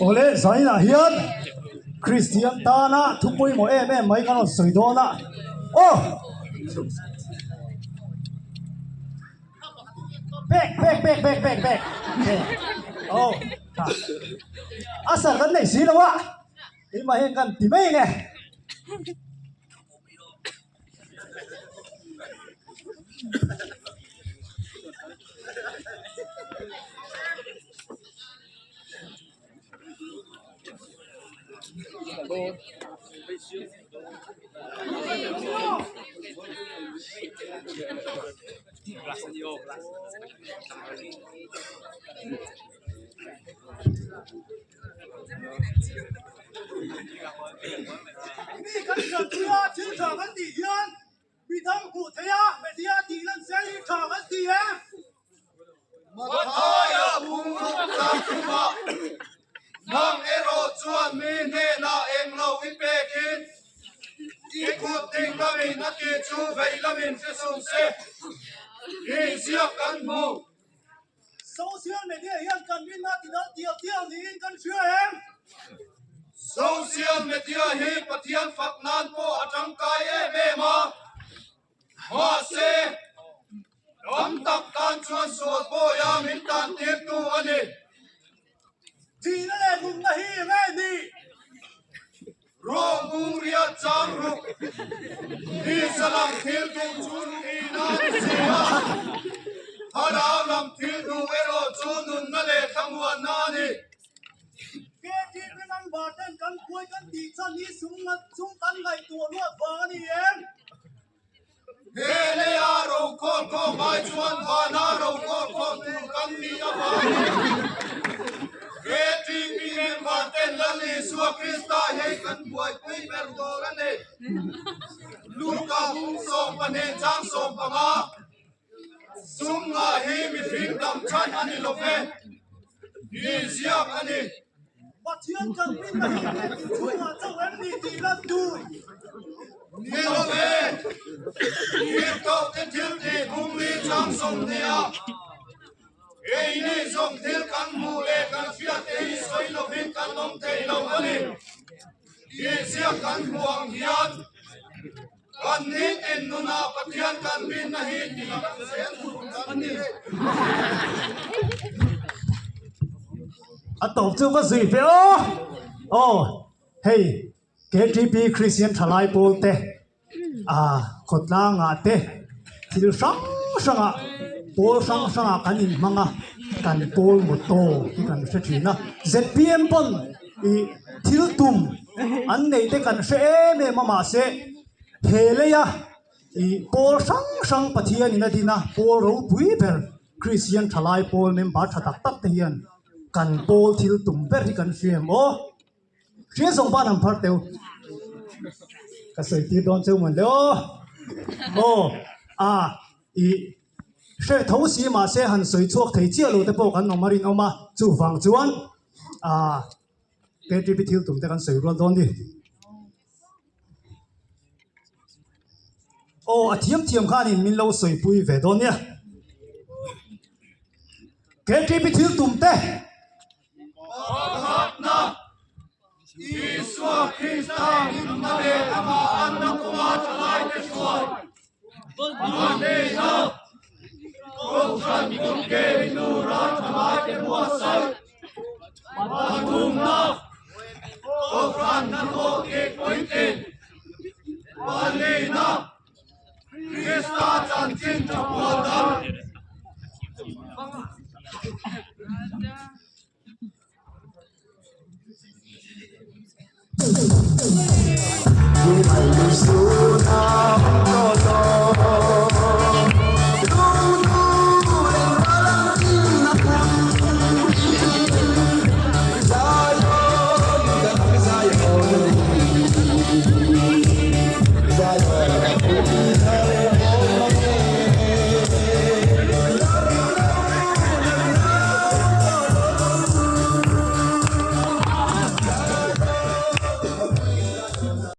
Awle zainah hian Kristian tana thu pawimawh em em mai kan rawn sawi dawn a, aw! Pek pek pek pek pek pek aw tha a sar kan nei si lo a keimah hian kan ti mai nge. Mi kan hriatpui a, thil tha kan tih hian mi dang hmuh theih a, media tih lan zel hi tha kan ti em? Mathaia bungruk tlang chungah nang erawh chuan mi hnenah englo i pekin i kut ding lamin a tih chu vei lamin hre sung se tih ziak kan hmu. Social media hian kan rinna ti dal tial tial niin kan hria em? Social media hi Pathian fak nan pawh a tangkai em em a, mahse tam tak tan chuan sual pawia min tan tirtu a ni. Thihna leh nunna hi eng nge ni? Rawng bung riat chang ruk hi salam thil duh chu thihna a ni si a, thlarau lam thil duh erawh chu nunna leh thlamuanna a ni. KTP member ten kan khuai kan tih chan hi sum sum kan ngaihtuah luat vang a ni em? He leia rokhawm khawm ai chuan vana rokhawm khawm tur kan nih avangin KTP member ten Lal Isua Krista hi kan buaipui ber tur a ni. Luka bung 12 chang 15, Sum nga hi mihring dam chhan a ni lo ve, tih ziak a ni. Pathian kan rinna hi biakin chhungah chauh em ni tih lan tur? Ni lo ve, Tirhkohte thil tih bungli chang 20 ah keini zawng thil kan hmuh leh kan hriatte hi sawi lovin kan awm thei lo a ni tih ziak kan hmuh ang hian Kan nitin nunah Pathian kan rinna hi tilang zel tur kan ni. A tawp chu va zui ve aw. Aw hei KTP Christian Thalai pawl te a khawtlangah te thil hrang hrangah pawl hrang hrangah kan inhmang a kan pawl motto hi kan hre thin a ZPM pawn ih thil tum an neih te kan hre em em a mahse he leia ih pawl hrang hrang Pathian in a din a pawl ropui ber Christian thalai pawl member tha tak tak te hian kan pawl thil tum ber hi kan hria em aw hria zawng ban ang phar teu ka sawi tir dawn cheu mawn le aw aw a ih hre tho si mahse han sawi chhuak thei chiah lo te pawh kan awm a rinawm a chuvang chuan ah. KTP thil tum te kan sawi rual dawn ni. Aw a thiam thiam khanin min lo sawipui ve dawn nia. KTP thil tum te. Pakhatna, Isua Krista nunna leh amah anna kawnga thalaite hruai. Pahnihna, Kohhran kawngke ni tura thalaite buatsaih. Pathumna, Kohhran hnathawh tih puitlin. Pahnihna, Krista chanchin tha puan dan.